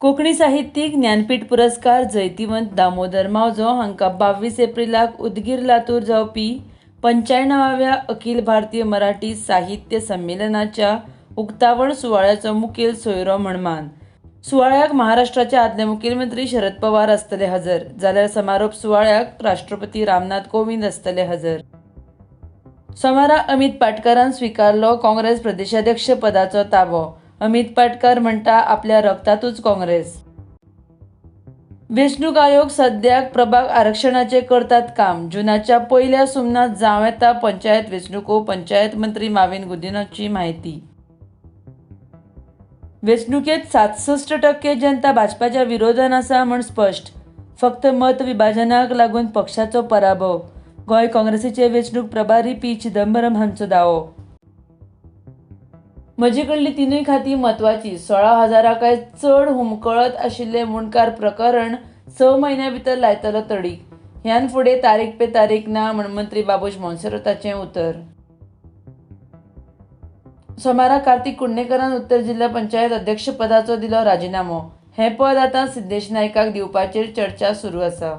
कोंकणी साहित्यीक ज्ञानपीठ पुरस्कार जैतिवंत दामोदर मावजो हांकां 22 एप्रिलाक उदगीर लातूर जावपी 95व्या अखिल भारतीय मराठी साहित्य संमेलनाच्या उक्तावण सुवाळ्याचो मुखेल सोयरो म्हण मान. सुवाळ्याक महाराष्ट्राचे आदले मुखेलमंत्री शरद पवार आसतले हजर, जाल्यार समारोप सुवाळ्याक राष्ट्रपती रामनाथ कोविंद आसतले हजर. सोमारा अमित पाटकारान स्विकारलो काँग्रेस प्रदेशाध्यक्ष पदाचो ताबो. अमित पाटकार म्हणटा आपल्या रक्तांतूच काँग्रेस. वेंचणूक आयोग सद्याक प्रभाग आरक्षणाचें करतात काम. जुनाच्या पयल्या सुमनात जावं येता पंचायत वेंचणुको, पंचायत मंत्री माविन गुदिन्होची म्हायती. वेंचणुकेंत 67% जनता भाजपाच्या विरोधान आसा म्हूण स्पश्ट. फक्त मत विभाजनाक लागून पक्षाचो पराभव. गोंय काँग्रेसीचे वेंचणूक प्रभारी पी चिदंबरम हांचो दावो. म्हजे कडली तिनूय खातीं म्हत्वाचीं. 16,000 काय चड हुमकळत आशिल्लें मुंडकार प्रकरण 6 म्हयन्यां भितर लायतलो तडीक. ह्यान फुडें तारीख पे तारीख ना म्हूण मंत्री बाबूश मोन्सेराताचें उतर. सोमारा कार्तिक कुडणेकरान उत्तर जिल्हा पंचायत अध्यक्षपदाचो दिलो राजिनामो. हें पद आतां सिद्धेश नायकाक दिवपाचेर चर्चा सुरू आसा.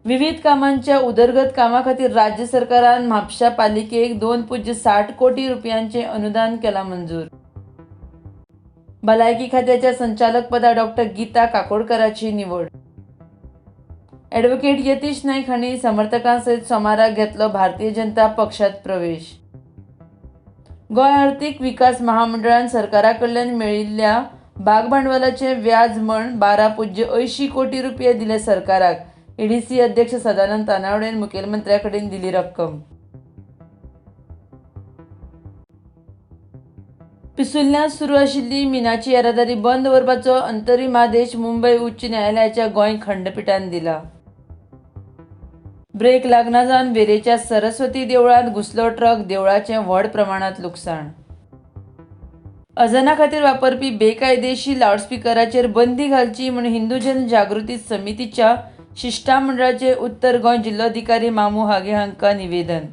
विविध कामांच्या उदरगत कामां खातीर राज्य सरकारान म्हापशा पालिकेक 2.60 कोटी रुपयांचें अनुदान केलां मंजूर. भलायकी खात्याच्या संचालकपदार डॉक्टर गीता काकोडकराची निवड. ॲडव्होकेट यतीश नायक हांणी समर्थकां सयत सोमाराक घेतलो भारतीय जनता पक्षांत प्रवेश. गोंय अर्थीक विकास महामंडळान सरकारा कडल्यान मेळिल्ल्या भागभांडवलाचें व्याज म्हण 12.80 कोटी रुपये दिले सरकाराक. ईडीसी अध्यक्ष सदानंद तानावडेन मुखेलमंत्र्या कडेन दिली रक्कम. पिसुर्ल्यांत सुरू आशिल्ली मिनाची येरादारी बंद दवरपाचो अंतरीम आदेश मुंबय उच्च न्यायालयाच्या गोंय खंडपिठान दिला. ब्रेक लागना जावन वेरेच्या सरस्वती देवळांत घुसलो ट्रक, देवळाचें व्हड प्रमाणांत लुकसाण. अजाना खातीर वापरपी बेकायदेशी लावडस्पिकराचेर बंदी घालची म्हूण हिंदू जन जागृती समितीच्या शिश्टमंडळाचे उत्तर गोंय जिल्लोधिकारी मामू हागे हांकां निवेदन.